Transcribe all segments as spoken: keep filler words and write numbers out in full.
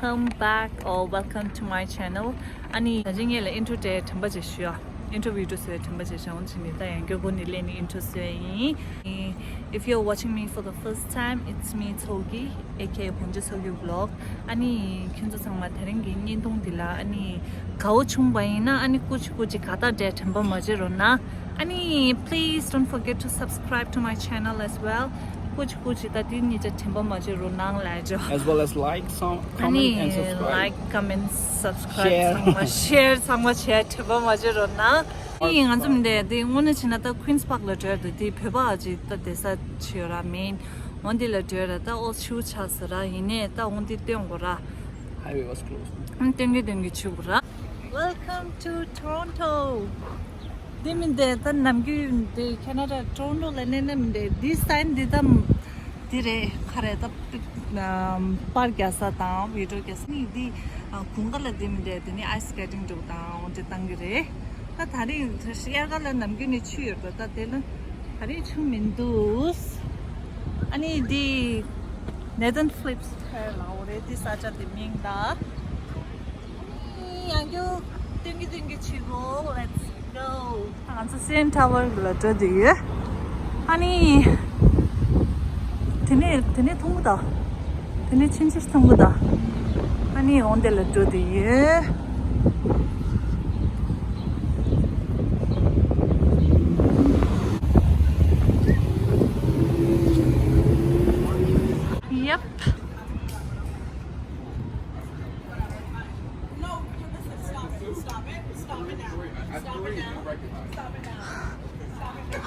Welcome back or welcome to my channel. ཨ་ནི་ད་ཅི་ངས་ལ་ཨིན་ཊྲོ་དེ་དྲན་པ་བྱེད་ཞུ་ཡ། ཨིན་ཊྲོ་བི་ཌི་ཡོ་བཟོས་དྲན་པ་བྱེད་ཞུ་འོང་ཕྱིན་ནི་ད་ཡང་མགྱོགས་པོ་ནི་ལས་ནི་ཨིན་ཊྲོ་བཟོས་ཡིན། If you're watching me for the first time, it's me Tsogi, A K A Bongje Tsogi Vlog. ཨ་ནི་ཁྱོད་ཚོ་ཚང་མ་དེ་རིང་གི་བརྙན་ཐུང་འདི་ལ་ཨ་ནི་དགའ་བོ་བྱུང་བ་ཡིན་ན་ཨ་ནི་ཀུ་ཅི་ཀུ་ཅི་དགའ་རྟགས་འདྲ་དྲན་པ་མ་བརྗེད་རོགས་གནང་། ཨ་ནི་please don't forget to subscribe to my channel as well. ཀུ་ཅི་ཀུ་ཅི་ད་དེ་གཉིས་ཆ་དྲན་པ་མ་བརྗེད་རོགས་གནང་ལབ་ཅོ། As well as like, some comment and subscribe. ཨ་ནི་like, comment, subscribe ཚང་མ་ཤེར་ཚང་མ་བྱས་དྲན་པ་མ་བརྗེད་རོགས་གནང་། ཨ་ནི་ང་ཚོ་མི་འདས་དེ་དངོས་གནས་བྱས་ན་ད་Queen's Park ལ་འགྲོ་ཡ་དེ་དེ་བོད་པ་ཨ་ཅེ་ད་བསྡད་ས་ཆེ་ཡོད་ར་མིན། འོན་ཏེ་ལ་འགྲོ་ཡ་ར་ད་ཨོ་ཆུ་ཆགས་ས་ར་ཡིན་ནས་ད་འོན་ཏེ་སྟོན་དགོས་ར། Highway was closed. ཨ་ནི་སྟོན་གི་སྟོན་གི་ཆུ་དགོས་ར། Welcome to Toronto. འདི་མི་འདས་ད་ནམ་རྒྱུན་འདི་ཁེ་ན་ཌ་Toronto ལ་གནས་ན་མི་འདས་འདི་sign འདི་ད་འདི་རེད་ཁ་རེད་ད་པར་རྒྱག་ས་དང་བི་ཌི་ཡོ་རྒྱག་ས་ནི་འདི་དགུན་ཁ་ལ་འདི་མི་འདས་འདི་ནི་ice skating འགྲོ་དང་འོན་ཏེ་བཏང་གི་རེད། ད་ད་རེས་དབྱར་ཁ་ལ་ནམ་རྒྱུན་ནས་ཆུ་ཡོད་པ་ད་དེ་ལ་ད་རེས་ཆུ་མི་འདུག་ཨ་ནི་འདི་Nathan Phillips Square ལ་འོ་རེད་འདི་ས་ཆ་དེ་མིང་ད། ཡང་རྒྱུ་ཏིང་གི་ཏིང་གི་ཆུ་གོ། Let's go. ང་ཚོ་Same Tower ལ་འགྲོ་དུས་ཡོད། ཨ་ནི། དེ་ནས་དེ་ནས་མཐོང་གི་ད། དེ་ནས་ཕྱིན་ཆད་མཐོང་གི་ད། ཨ་ནི་འོང་དེ་ལ་འགྲོ་དུས་ཡོད། Yep. No, listen, stop it, stop it, stop it now. Stop it now. Stop it now. Stop it now.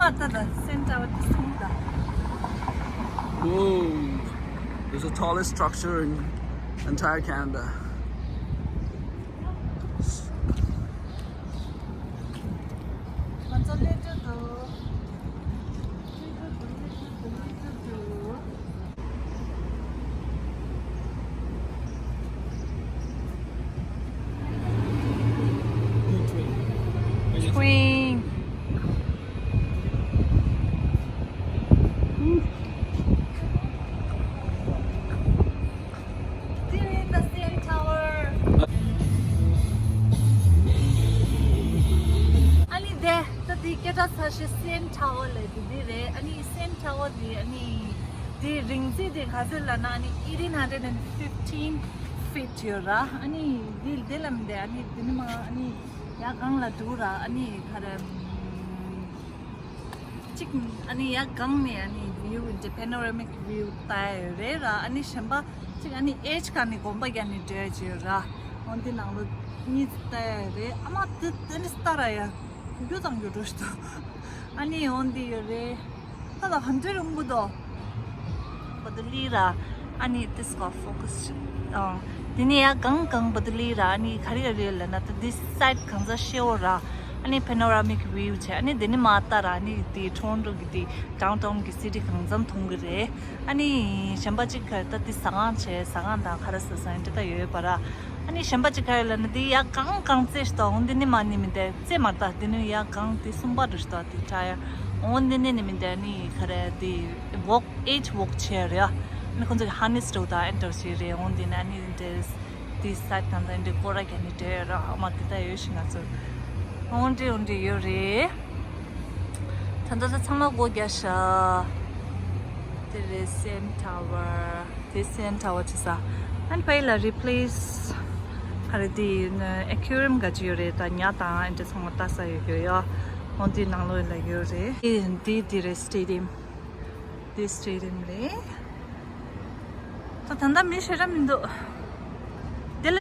ད་ད་Same Tower དེ་སོང་ད། Whoa, it's the tallest structure in entire Canada. ང་ཚོ་སླེབས་འགྲོ་འདུག Queen. Still in the same tower. ཨ་ནི་དེ་ད་དེ་སྐད་གྲགས་ཚ་ཤོས་Same Tower ལབ་དེ་དེ་རེད། ཨ་ནི་Same Tower དེ་ཨ་ནི་དེ་རིང་ཚད་དེ་ག་ཚོད་ལབ་ན་ཨ་ནི་eighteen hundred and fifteen feet ཡོད་ར། ཨ་ནི་དེ་དེ་ལ་མི་འདས་ཨ་ནི་དེ་ནི་མ་ཨ་ནི་ཡར་སྒང་ལ་འགྲོ་ར། ཨ་ནི་ག་རེ། གཅིག་ཨ་ནི་ཡར་སྒང་ནས་ཨ་ནི་view འདི་panoramic view ལྟ་ཡ་ཡོད་རེད་ར། ཨ་ནི་གཞན་པ་གཅིག་ཨ་ནི་edge སྒང་ནས་དགོན་པ་རྒྱབ་ནས་འགྲོ་ཡ་ཅིག་ཡོད་ར། འོན་ཏེ་ནང་ལོགས་གཉིས་ལྟ་ཡ་ཡོད་རེད། ཨ་མ་དེ་དེ་ནི་ལྟ་ར་ཡ་རྒྱུ་དང་རྒྱུ་འགྲོ་ཞིག་འདུག་ཨ་ནི་འོན་ཏེ་ཡོད་རེད། ད་ལ་ཧན་ཏེ་རུང་བུ་དོ། བ་དུ་ལི་ར། ཨ་ནི་དེ་སྐོར་focus བྱེད། ཨ། དེ་ནས་ཡར་སྒང་སྒང་བ་དུ་ལི་ར། ཨ་ནི་ག་རེ་ག་རེ་ལབ་ན་ད་this side གང་ས་ཤེའོ་ར། ཨ་ནི་panoramic view བྱས། ཨ་ནི་དེ་ནས་མར་ལྟ་ར། ཨ་ནི་དེ་Toronto གི་དེ་downtown གི་city གང་འཚམ་མཐོང་གི་རེད། ཨ་ནི་གཞན་པ་གཅིག་ག་ད་དེ་ཟ་ཁང་བྱས། ཟ་ཁང་དང་ག་རེ་ཟ་ས་ཡིན་དེ་ད་ཡོད་པ་ར། ཨ་ནི་གཞན་པ་གཅིག་ག་རེ་ལབ་ན་དེ་ཡར་སྒང་སྒང་རྩེ་ཞིག་ད་འོང་། དེ་ནས་མར་ནི་མི་འདས་རྩེ་མར་ལྟ། དེ་ནས་ཡར་སྒང་དེ་གསུམ་པ་རུ་ཞིག་ད་དེ་ཁྲ་ཡ་འོང་། དེ་ནས་ནི་མི་འདས་ཨ་ནི་ག་རེ་དེ་walk age walk བྱས་རེད། ཨ་ནི་ཁོང་ཚོ་གི་harness འདྲ་བོ་དང་enter བྱས་རེད། འོང་དེ་ནས་ཨ་ནི་འདྲེས་དེ་side དང་ད་འདྲེ་སྐོར་ར་རྒྱག་ནི་འདྲེ་ར། ཨ་མ་དེ་ད་ཡོད་ཤི་ང་ཚོ། འོང་འདྲེ་འོང་འདྲེ་ཡོད་རེད། ད་ལྟ་ད་ཚང་མ་སྒོ་རྒྱག་ཤག་དེ་རེད་Same Tower། དེ་Same Tower བྱེད་ས། ཨ་ནི་ཕ་ཡི་ལ་replace ག་རེ་དེ་aquarium ག་ཅི་ཡོད་རེད། ད་ཉ་དང་འདྲེ་ཚང་མ་ལྟ་ས་ཡོད་ཡོད་ཡ། འོང་དེ་ནང་ལོགས་ལ་ཡོད་རེད། དེ་དེ་དེ་རེད་stadium། དེ་stadium རེད། ད་ད་ལྟ་མི་ཞེ་དྲག་མི་འདུག་དེ་ལ།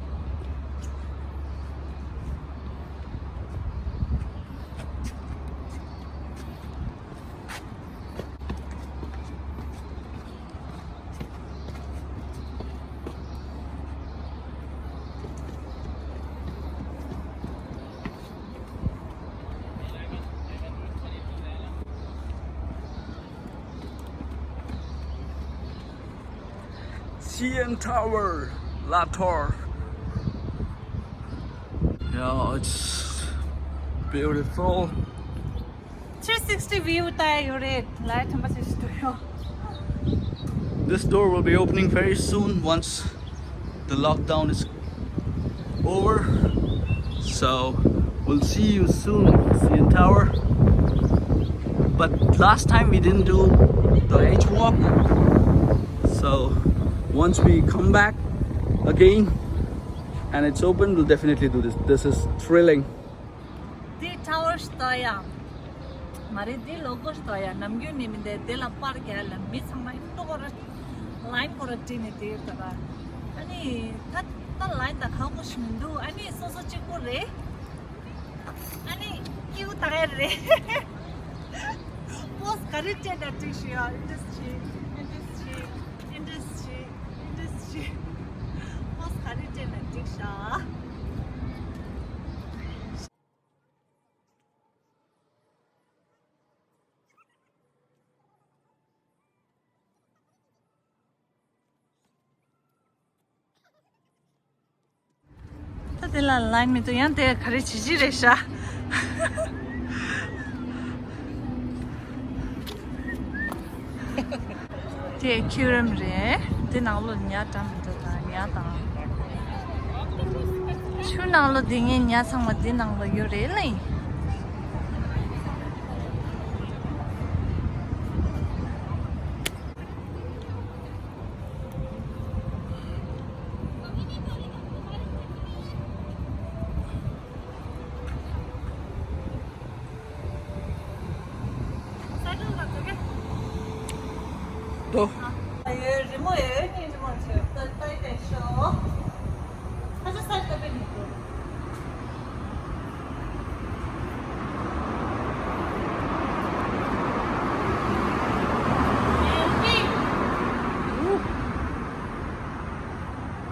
C N Tower, La Torre. Yeah, it's beautiful. Three sixty view ལྟ་ཡ་ཡོད་རེད། ལའི་ཐམ་པ་ཆེ་ཞིག This door will be opening very soon once the lockdown is over. So we'll see you soon, C N Tower. But last time we didn't do the H walk. So once we come back again and it's open, we'll definitely do this. This is thrilling. འདི་ཊ་ཝར་ཞིག་ལྟ་ཡ། མ་རེད། འདི་ལོ་གོ་ཞིག་ལྟ་ཡ། ནམ་རྒྱུན་ནས་མི་འདི་འདི་ལ་པར་རྒྱག་ལ་མི་ཚང་མ་ཨིན་ཏོ་ཁོ་ར་ལའིན་ཁོ་ར་བྲིས་ནས་དེ་ཡོད་ད་ར། ཨ་ནི་ད་ད་ལའིན་ད་ཁག་པོ་ཞིག་མི་འདུག་ཨ་ནི་སོ་སོ་གཅིག་པོ་རེད། ཨ་ནི་ཀིའུ་ད་ག་རེད། པོས་ག་རེ་སྤྲད་ན་འགྲིག་ཤི་ཡ། ཨིན་ཌས་ཊི་རི་ཨིན་ཌས་ཊི་རི་ཨིན་ཌས་ཊི་རི་ཨིན་ཌས་ཊི་རི། པོས་ག་རེ་སྤྲད་ན་འགྲིག་ཤ། ད་དེ་ལ་ལའིན་མི་འདུག་ཡང་དེ་ག་རེ་བྱེད་ཀྱི་རེད་ཤག་དེ་ཁྱུ་རམ་རེད། དེ་ནང་ལོགས་ཉ་འདྲ་མི་འདྲ་དང་ཉ་དང་། ཆུ་ནང་ལོགས་དེ་ངའི་ཉ་ཚང་མ་དེ་ནང་ལོགས་ཡོད་རེད་ལེ། ཏོ། ཨ། ཡོད་རི་མོ་ཡོད་ནི་རི་མོ་ཆེ་ཏོ་ཏོ་ཏེ་ཤོ། ཁ་ཆེ་སར་ཏོ་པེ་ནི་ཏོ།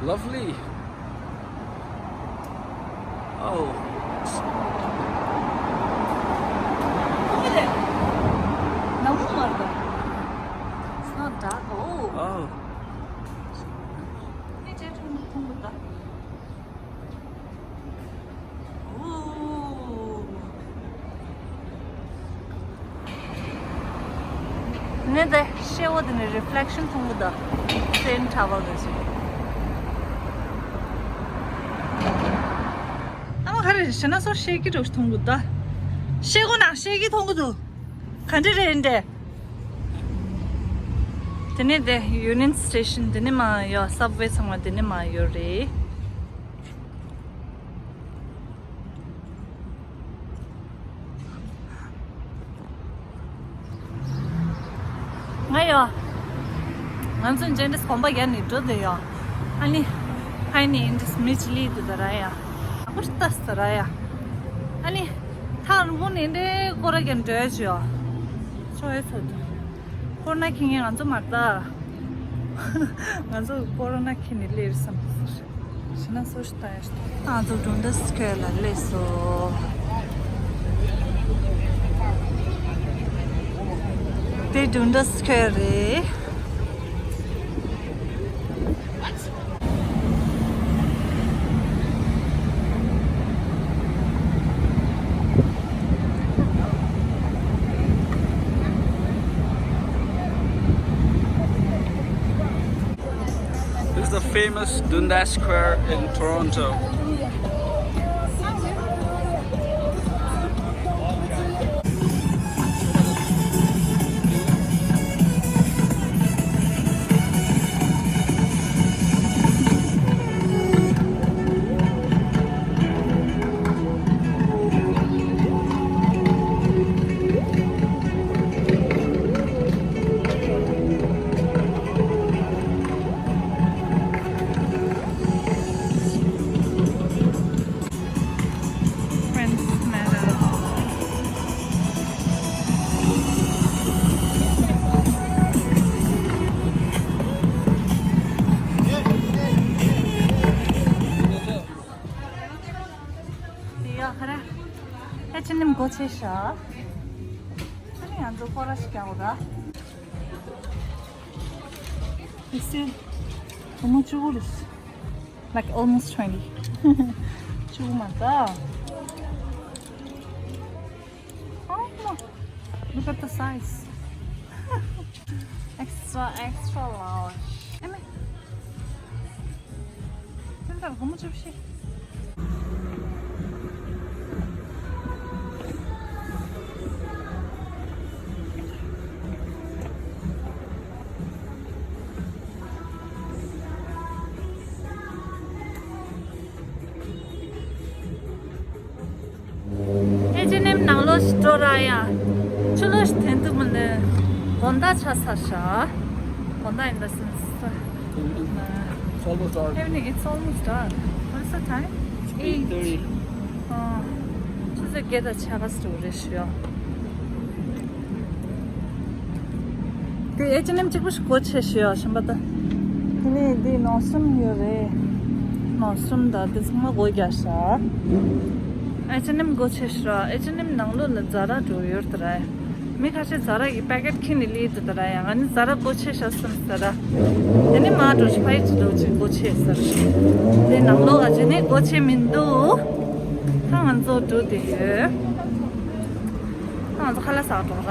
Lovely. Oh. It's not dark. Oh. Oh. ནི་དེ་ཤེལ་སྒོ་དེ་ནི་རི་ཕི་ལེག་ཤན་མཐོང་གི་འདུག་སེན་ཊ་ཝར་དེ་ཚོ། ཨ་མ་ག་རེ་ཤི་ན་སོ་ཤེལ་གྱི་འདྲ་མཐོང་གི་འདུག་ཤེལ་སྒོ་ནང་ཤེལ་གྱི་མཐོང་གི་འདུག་ག་འདྲ་རེད་འདྲ། དེ་ནས་དེ་ཡུ་ནི་ཡན་སི་ཊེ་ཤན་དེ་ནས་མར་ཡོད། སབ་ཝེ་ཚང་མ་དེ་ནས་མར་ཡོད་རེད། ང་ཡོད། ང་ཚོ་འཇན་དེ་གོམ་པ་རྒྱག་ནས་འགྲོ་དེ་ཡོད། ཨ་ནི་ཧའི་ནི་ཨིན་དིས་མི་ཅི་ལི་དུ་ད་ར་ཡ། ཨ་ཁུ་ལྟ་ས་ར་ཡ། ཨ་ནི་ཐང་བུ་ནི་འདྲེ་ཀོ་ར་རྒྱན་འདྲེ་ཅི་ཡོད། ཅོ་ཨེ་ཚོ་དུ། ཀོ་རོ་ན་ཁྱི་ངན་ང་ཚོ་མ་ལྟ། ང་ཚོ་ཀོ་རོ་ན་ཁྱི་ནི་ལེར་བསམ་ཏུ་ཟེར། ཤི་ན་སོ་ཤི་ཏ་ཡ་ཤི་ཏོ། ང་ཚོ་ཌུན་ཌ་སི་ཁེར་ལ་སླེབས་སོ། དེ་ཌུན་ཌ་སི་ཁེར་རེད། This is the famous Dundas Square in Toronto. Friends matter. ཡ་ཧ་ར། ཨེ་ཅི་ནི་མགོ་ཆེ་ཤ། ཨ་ནི་ང་ཚོ་སྐོར་ར་ཞིག་རྒྱག་འོ་ར། ཨེ་སེ། ཨ་མ་ཅུ་བོ་རེད། Like almost twenty. ཅུ་བོ་མ་ད། Oh, look at the size. So extra large. ཨ་མ། ཁྱོད་ལྟར་སྒོར་མོ་བཅུ་བཞི། ཨེ་ཅི་ཨེན་ཨེམ་ནང་ལོགས་ཤིག་འགྲོ་ར་ཡ། ཕྱི་ལོགས་ཤིག་ཐོན་ཐུབ་མི་འདུག་དགོང་དག་ཆགས་ཚར་ཤག་དགོང་དག་in the sense. It's almost dark. Evening, it's almost dark. What's the time? It's eight thirty. ཨ། ཆུ་ཚོད་བརྒྱད་དང་ཕྱེད་ཀ་ཙམ་རེད་ཤག་དེ་ཨེ་ཅི་ཨེན་ཨེམ་གཅིག་པོ་ཞིག་སྒོ་ཕྱེ་ཤག་གཞན་པ་ད། དེ་ནས་འདི་ནོར་སི་ཊོམ་ཡོད་རེད། ནོར་སི་ཊོམ་ད་དེ་ཚང་མ་སྒོ་རྒྱག་ཤག་ཨེ་ཅི་ཨེན་ཨེམ་སྒོ་ཕྱེ་ཤག་ཨེ་ཅི་ཨེན་ཨེམ་ནང་ལོགས་ལ་ཛ་ར་འགྲོ་ཡོད་ད་ར། མི་ཁ་ཤས་ཛ་ར་གི་པེ་ཀེཊ་ཁྱེར་ནས་སླེབས་འདུག་ད་ར་ཡ། ང་ནི་ཛ་ར་སྒོ་ཕྱེ་ཤག་བསམ་ཟེར་ར། དེ་ནས་མར་འགྲོ་ཞིག་ཕ་ཡི་ཅི་འགྲོ་ཅིག་སྒོ་ཕྱེ་ཟེར། དེ་ནང་ལོགས་ལ་ཅི་ནས་སྒོ་ཕྱེ་མི་འདུག་ད་ང་ཚོ་འགྲོ་བསྡད་ཡོད། ང་ཚོ་ཁ་ལག་ཟ་འགྲོ་ར།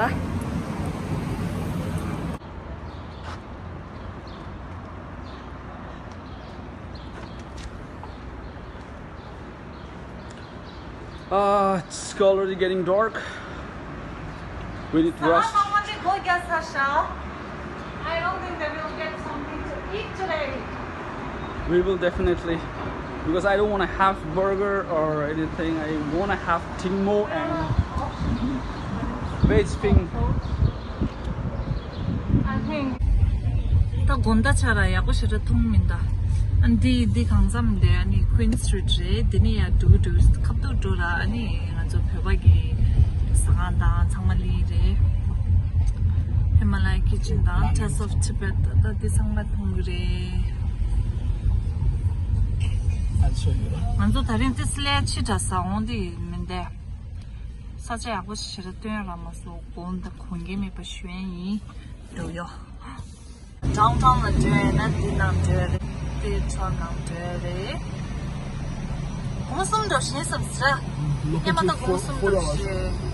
Uh, it's already getting dark. We need to rush. I don't think that we'll get something to eat today. We will definitely, because I don't want to have burger or anything. I want to have tingmo and veg thing. I think. ད་དགོང་དག་ཆ་ར་ཡག་པོ་ཞེ་དྲག་འཐུང་མིན་ད། ཨ་འདི་འདི་གང་འཚམ་འདི་ཨ་ནི་Queen Street རེད། འདི་ནས་ཡར་འགྲོ་གི་འགྲོ་ཁ་ཐུག་འགྲོ་ར། ཨ་ནི་ང་ཚོ་བོད་པ་གི་ཟ་ཁང་དང་ཚང་མ་ལི་རེད། Himalaya Kitchen དང་Taste of Tibet ད་འདི་ཚང་མ་འཐུང་གི་རེད། ང་ཚོ་ད་རིང་ཏི་སི་ལེ་ཕྱི་དྲགས་ཟ་འོང་དེ་མིན་ཏེ། ས་ཆ་ཡག་པོ་ཞིག་ཞེ་དྲག་སྟོན་ར་མ་སོང་། དགོང་དག་དགོང་ཁའི་མེད་པ་ཞུ་ཡས་ཡིན། འགྲོ་ཡོ། Downtown ལ་འགྲོ་ཡས་ན་འདི་ནང་འགྲོ་ཡས་རེད། འདི་ཚོ་ནང་འགྲོ་ཡས་རེད། སྒོར་མོ་གསུམ་འགྲོ་བཞིན་བསམ་ཟེར། སྔོན་མ་ད་སྒོར་མོ་གསུམ་འགྲོ་བཞིན།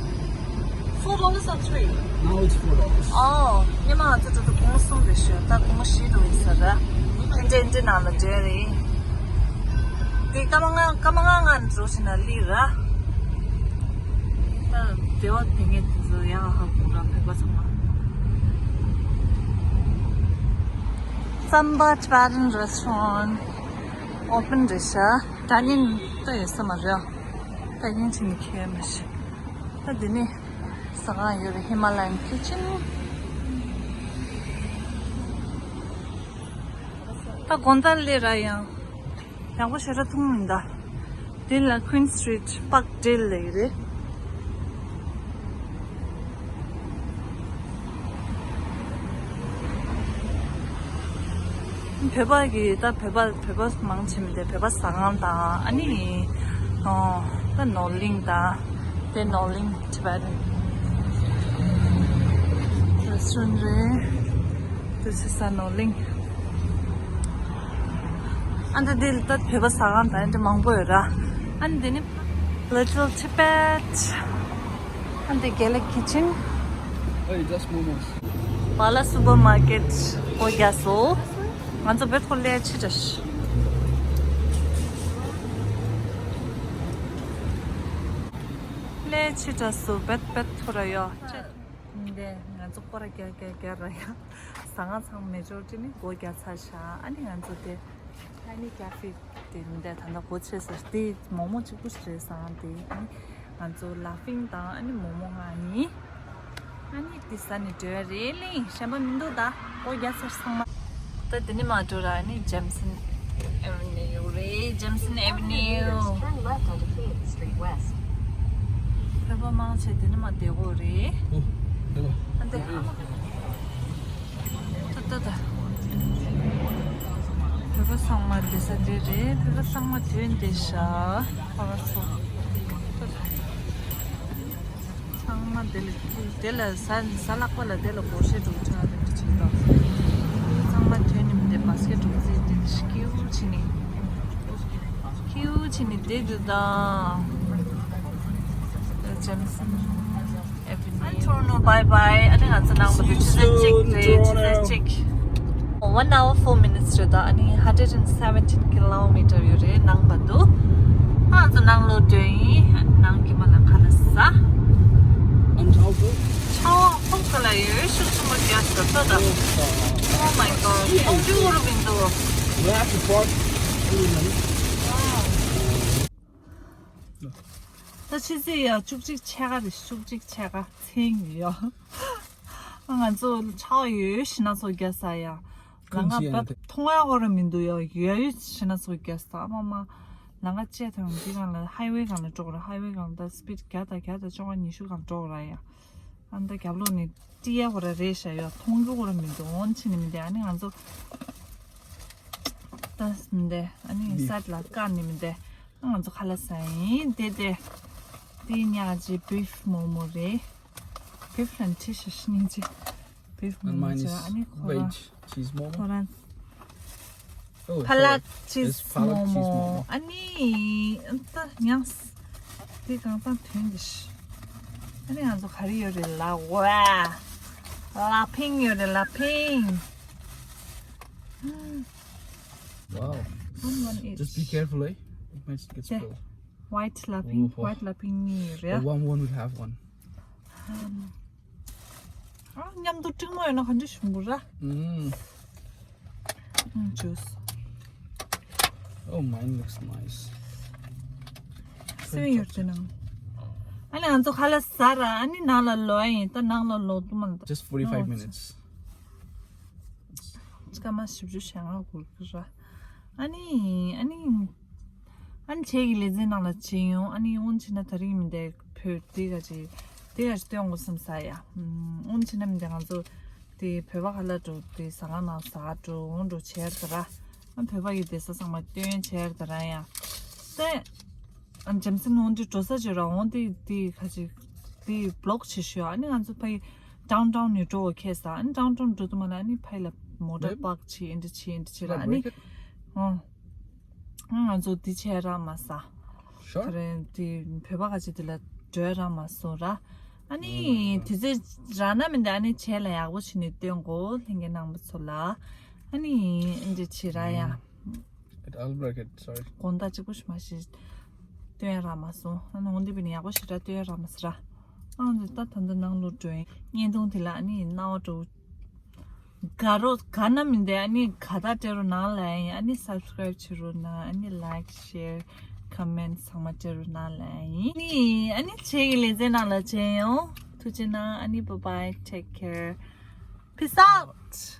Four dollars or three? Now it's four dollars. ཨོ། སྔོན་མ་ང་ཚོ་འགྲོ་དུས་སྒོར་མོ་གསུམ་རེད་ཤག་ད་སྒོར་མོ་བཞི་འགྲོ་ཡིན་ཟེར་ར། འདི་འདྲ་འདི་ནང་ལ་འགྲོ་ཡས་རེད། འདི་སྐར་མ་ལྔ་སྐར་མ་ལྔ་ལྔ་འགྲོ་བཞིན་ན་སླེབས་ར། ད་སྡེ་བ་དེ་ངས་དེ་ཚོ་ཡག་ཧ་གོ་ར། བོད་པ་ཚང་མ། Samba Tibetan Restaurant open རེད་ཤག་ད་ཉིན་ད་ཡོད་ས་མ་རེད། ད་ཉིན་ཕྱིན་ནས་ཁྱེར་མ་ཤེས། ད་འདི་ནས་ཟ་ཁང་ཡོད་རེད། Himalayan Kitchen། ད་དགོང་དག་སླེབས་ར་ཡང་། ཡག་པོ་ཞེ་དྲག་འཐུང་མི་འདུག་དེ་ལ་Queen Street Parkdale ལབ་ཀྱི་རེད། བོད་པ་གི་ད་བོད་པ་བོད་པ་མང་ཆེ་མི་འདུག་བོད་པ་ཟ་ཁང་དང་ཨ་ནི་ཨོ་ད་ནོར་གླིང་དང་དེ་ནོར་གླིང་Tibetan Restaurant རེད། This is a ནོར་གླིང་། ཨ་འདི་འདི་ལ་ད་བོད་པ་ཟ་ཁང་དང་འདི་མང་པོ་ཡོད་ར། ཨ་འདི་ནི་Little Tibet། ཨ་འདི་Gaelic Kitchen། Hey, just momos. Bala Supermarket སྒོ་རྒྱག་སོང་། ང་ཚོ་བེད་ཁོ་ལས་ཕྱི་དྲགས་ཤག་ལས་ཕྱི་དྲགས་སོང་། བེད་བེད་ཐོ་ར་ཡོད། འདི་ང་ཚོ་སྐོར་ར་རྒྱག་རྒྱག་རྒྱག་ར་ཡ། ཟ་ཁང་ཚང་མ་མེ་ཇོ་རི་ཊི་ནི་སྒོ་རྒྱག་ཚར་ཤག་ཨ་ནི་ང་ཚོ་དེ་Tiny Cafe དེ་མི་འདྲ་ད་ལྟ་སྒོ་ཕྱེ་ཟེར། དེ་མོག་མོག་གཅིག་པུ་ཞིག་རེད་ཟ་ཁང་དེ། ཨ་ནི་ང་ཚོ་ལ་ཕིང་དང་ཨ་ནི་མོག་མོག་ང་ཡིན། ཨ་ནི་དེ་ཟ་ནས་འགྲོ་ཡ་རེད། གླིང་གཞན་པ་མི་འདུག་ད་སྒོ་རྒྱག་ཚར་ཚང་མ། ད་དེ་ནས་མར་འགྲོ་ར། ཨ་ནི་Jameson Avenue རེད། Jameson Avenue། Turn left onto Queen Street West. བོད་པ་མང་ཆེ་དེ་ནས་མར་བསྡད་ཡོད་རེད། ཨོ། ཨ་འདི་ཨ་མ། ད་ད་ད། བོད་པ་ཚང་མ་བསྡད་ས་འདི་རེད། བོད་པ་ཚང་མ་དེ་འདི་ཤག་ཁོ་ར་ཚོ། ད་ད། ཚང་མ་དེ་ལ་དེ་ལ་ཟ་ཟ་ལྷག་པ་ལ་དེ་ལ་སྒོར་གཞས་འདྲ་བོ་ཆགས་རེད་ཅིག་དང་། ཚང་མ་དེ་ནི་མི་འདི་བ་སི་ཀེ་ཊི་འདྲ་བོ་རྩེ་དེ་ནི་ཤི་ཀིའུ་བྱས་ནས། ཀིའུ་བྱས་ནས་བསྡད་འདུག་ད། ཇེམ་སན། ཨ་ནི་ཊོ་རོན་ཊོ་བྷའི་བྷའི། ཨ་ནི་ང་ཚོ་ནང་མ་དུ་ཆུ་ཚོད་གཅིག་རེད། ཆུ་ཚོད་གཅིག One hour four minutes རེད། ད་ཨ་ནི་hundred and seventeen kilometer ཡོད་རེད་ནང་མ་དུ། ཨ་ང་ཚོ་ནང་ལོག་འགྲོ་ཡིན། ནང་གི་མ་ལ་ཁ་ལ་ཟ། ཆར་པ་ཧོབ་ག་ལ་ཡོད། ཤུགས་ཆེན་པོ་རྒྱག་ཟ་ད་ད། Oh my god. ཁོང་ཁྲོ་བོར་མི་འདུག We have to park. ད་ཕྱི་ཚེས་ཡ་བཅུ་གཅིག་ཕྱེད་ཀ་རེད། བཅུ་གཅིག་ཕྱེད་ཀ་མཚན་ཡོད། ང་ཚོ་ཆགས་ཡོད་ཤི་ན་ཚོ་རྒྱ་ས་ཡ། ལང་ང་བབ་མཐོང་ཡ་གོ་ར་མི་འདུག་ཡ། ཡོད་ཡོད་ཤི་ན་ཚོ་རྒྱ་ས་མ་མ། ལང་ང་བཅད་ཐང་འདི་གང་ལ་ཧའི་ཝེ་གང་ལ་འགྲོ་གོ་ར། ཧའི་ཝེ་གང་ལ་ད་སི་པིཌ་བརྒྱ་དང་བརྒྱ་དང་བཅོ་ལྔ་ཉི་ཤུ་གང་འགྲོ་གོ་ར་ཡ། ཨ་ནི་ད་རྒྱབ་ལོགས་ནས་ཏི་ཡ་གོ་ར་རེད་ཤ་ཡོད། མཐོང་རྒྱུ་གོ་ར་མི་འདུག་འོན་ཕྱི་ནས་མི་འདུག་ཨ་ནི་ང་ཚོ་ད་མི་འདུག་ཨ་ནི་སའེ་ཌི་ལ་བཀག་ནས་མི་འདུག་ང་ཚོ་ཁ་ལག་ཟ་ཡིན། དེ་དེ་དེ་ཉག་ཅིག་བིཕ་མོ་མོ་རེད། བིཕ་ལ་ཁྲི་ཤ་ཤི་ཉིན་ཅིག་བིཕ་མོ་And མོ་mine ཅིག is ཨ་ནི་ཁོ་རང་veg cheese momo. ཁོ་རང་Oh, ཕ་ལག sorry. ཆིས་It's palak cheese མོ་མོ། momo. ཨ་ནི་ཨ་ད་ཉག་དེ་གང་ཚང་དོན་གྱི་ཤི། ཨ་ནི་ང་ཚོ་ག་རེ་ཡོད་རེད་ལ། ཝ་ལ་ཕིང་ཡོད་རེད་ལ་ཕིང་། Wow. One, one each. Just be careful, eh? It might get Yeah. spoiled. White ལ་ཕིང་། Oh, oh. White ལ་ཕིང་གཉིས་ཡོད་རེད། Oh, one, one will have one. ཨ་མཉམ་དུ་ཀྲིག་མོ་ཡོད་ན་ག་འདྲ་ཞིམ་པོ་ར། Mm. ཨུམ་ཇུས། Oh, mine looks nice. སི་ཝིང་ཡོད་ཀྱི་ནང་། ཨ་ནི་ང་ཚོ་ཁ་ལག་ཟ་ར། ཨ་ནི་ནང་ལ་ལོག་ཡ་ཡིན། ད་ནང་ལ་ལོག་དུ་མ་ལ། Just forty-five minutes. སྐར་མ་བཞི་བཅུ་ཞེ་ལྔ་འགོར་གི་ར། ཨ་ནི་ཨ་ནི་ཨ་ནི་ཁྱེད་ཀྱི་ལེ་ཚན་ནང་ལ་བྱེད་ཡོང་། ཨ་ནི་འོན་ཆེ་ན་ད་རིང་མི་འདའ་བོད་དེ་ག་ཅིག་དེ་ག་ཅིག་སྟོན་དགོས་བསམ་ས་ཡ། འོན་ཆེ་ན་མི་འདའ་ང་ཚོ་དེ་བོད་པ་ཁ་ལག་འགྲོ་དེ་ཟ་ཁང་ནང་ཟ་འགྲོ་འོང་འགྲོ་བྱེད་ད་ར། ཨ་བོད་པ་གི་བསྡད་ས་ཚང་མ་སྟོན་བྱེད་ད་ར་ཡ། དེ་ཨ་འཇམ་སེང་འོང་དེ་འགྲོ་ས་ཅིག་ར། འོང་དེ་དེ་ག་ཅིག་དེ་བི་ལོག་བྱེད་ཤོག་ཨ་ནི་ང་ཚོ་ཕ་གི་ཌའུན་ཊའུན་ནས་འགྲོ་བ་ཁེལ་ས། ཨ་ནི་ཌའུན་ཊའུན་འགྲོ་དུ་མ་ན་ཨ་ནི་ཕ་གི་ལ་མོ་ཊ་པཱག་བྱེད་ཨེ་འདྲ་བྱེད་ཨེ་འདྲ་བྱེད་ར། ཨ་ནི་ཨོ་ང་ཚོ་དེ་བྱེད་ར་མ་ས། Sure. ཁ་རེ་དེ་བོད་པ་ག་ཅིག་དེ་ལ་འགྲོ་ར་མ་སོང་ར། ཨ་ནི་དེ་ཚེ་ར་ན་མི་འདའ་ཨ་ནི་བྱེད་ལ་ཡག་པོ་བྱེད་ནས་སྟོན་དགོས་ལྷན་རྒྱས་རྣམ་པ་ཚོ་ལ། ཨ་ནི་ཨེ་འདྲ་བྱེད་ར་ཡ། It, I'll break it, sorry. དགོང་དག་གཅིག་པོ་ཞིག་མ་ཞིག་སྟོན་ར་མ་སོང་། ཨ་ནི་འོང་དེ་བི་ནི་ཡག་པོ་ཞིག་ར་སྟོན་ར་མ་སི་ར། ཨ་ནི་ད་ད་ད་ནང་ལོ་འགྲོ་ཡིན། བརྙན་ཐུང་དེ་ལ་ཨ་ནི་རྣ་བ་འགྲོ། དགའ་རོགས་དགའ་ན་མི་འདའ་ཨ་ནི་དགའ་ད་སྤྲད་རོགས་གནང་ལ་ཡིན། ཨ་ནི་སབ་སི་ཀ་རེབ་བྱེད་རོགས་གནང་། ཨ་ནི་ལའིཀ་ཤེར་ཁོ་མེན་ཚང་མ་སྤྲད་རོགས་གནང་ལ་ཡིན། ཨ་ནི་ཨ་ནི་ཁྱེད་ཀྱི་ལེ་ཚན་ནང་ལ་མཇལ་ཡོང་། ཐུགས་རྗེ་གནང་། ཨ་ནི་bye bye, take care, peace out.